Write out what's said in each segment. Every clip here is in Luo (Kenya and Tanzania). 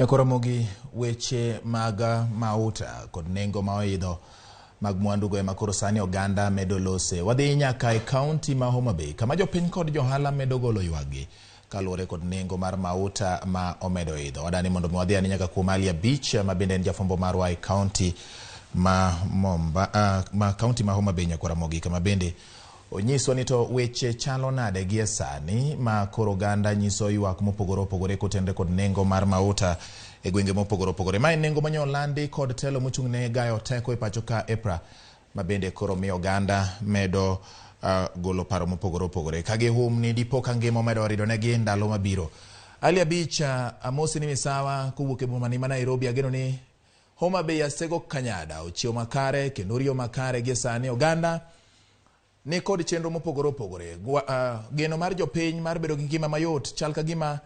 Nyakoromogi weche mag mauta kod nengo ma oidho mag mwandugo ema koro sani oganda medo lose. Wadhi nyaka e kaunti ma Homa Bay kama jopiny kod johala medo golo ywakgi kaluwore kod nengo mar mauta ma omedo idho. Wadani mondo mi wadhi ane nyaka kuom Ali Abich ma bende en jafwambo marwa e kaunti ma ma kaunti ma Homa Bay Nyakwaramogi kama bende onyiswa ni to weche chalo nade gie sani ma koro oganda nyiso ywak mopogore opogore kotenore kod nengo mar mauta e gwenge mopogore opogore. Ma en nengo mane olandi kod telo mochung' ne gayo teko e pacho ka EPRA ma bende koro miyo oganda medo golo paro mopogore opogore ka gihum ni dipo ka ngima omedo ridonegi ndalo mabiro. Ali Abich, amosi ni misawa kowuok e boma ni ma Nairobi. Ageno ni Homa Bay Asego Kanyada ochiew makare kendo oriyo makare gie sani. Oganda ni kod chenro mopogore opogore. Geno mar jopiny mar bedo gi ngima mayot chal ka gima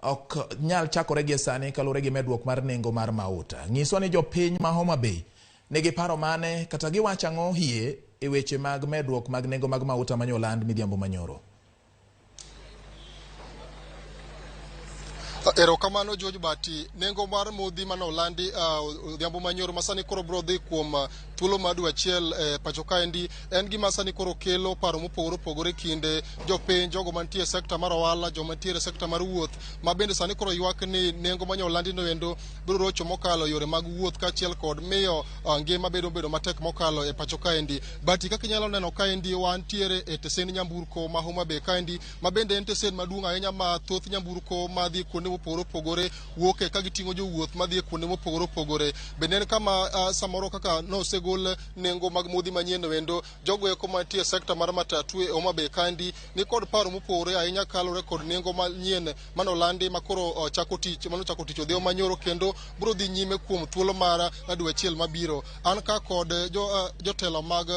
ok nyal chakore gie sani kaluwore gi medruok mar nengo mar mauta. Nyiswa ni jopiny ma Homa Bay nigi paro mane kata giwacho ang'o hie e weche mag medruok mag nengo mag mauta mane oland midhiambo manyoro. Erokamano George Bati. Nengo mar modhi mane olandi odhiambo manyoro ma sani koro biro dhi kuom thuolo mar dwe achiel e pacho kaendi en gima sani koro kelo paro mopogore opogore kinde jopiny, jogo mantie e sekta mar ohala, joma ntiere e sekta mar wuoth ma bende sani koro ywak ni nengo mane olandi no endo biro rocho mokalo yore mag wuoth kaachiel kod miyo ngima bedo matek mokalo e pacho kaendi. Bati, kaka inyalo neno kaendi wantiere e tesend nyamburko ma Homa Bay kaendi ma bende en tesend maduong' ahinya ma thoth nyamburko madhi kuonde mopogore opogore wuoke ka giting'o jowuoth madhi e kuonde mopogore opogore. Bende en kama samoro kaka nosegol nengo mag modhi manyien endo, jogo eko mantie e sekta mar matatu e Homa Bay kaendi ni kod paro mopogore ahinya kaluwore kod nengo manyien manolandi makoro chako tich manochako tich odhiambo manyoro kendo biro dhi nyime kuom thuolo mar dwe achiel mabiro. An ka kod jotelo mag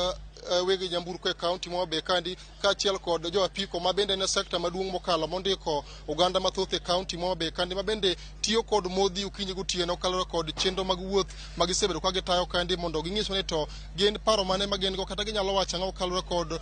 weg nyamburko e kaunti ma Homa Bay kaendi kaachiel kod jo apiko ma bende en e sekta maduong' mokalo mondiko oganda mathoth e kaunti ma Homa Bay kaendi ma bende tiyo kod modhi okinyi gotieno kaluwore kod chenro mag wuoth ma gisebedo ka gitayo kaendi mondo ging'iswa ni to gin paro mane ma gin go kata ginyalo wacho ang'o kaluwore kod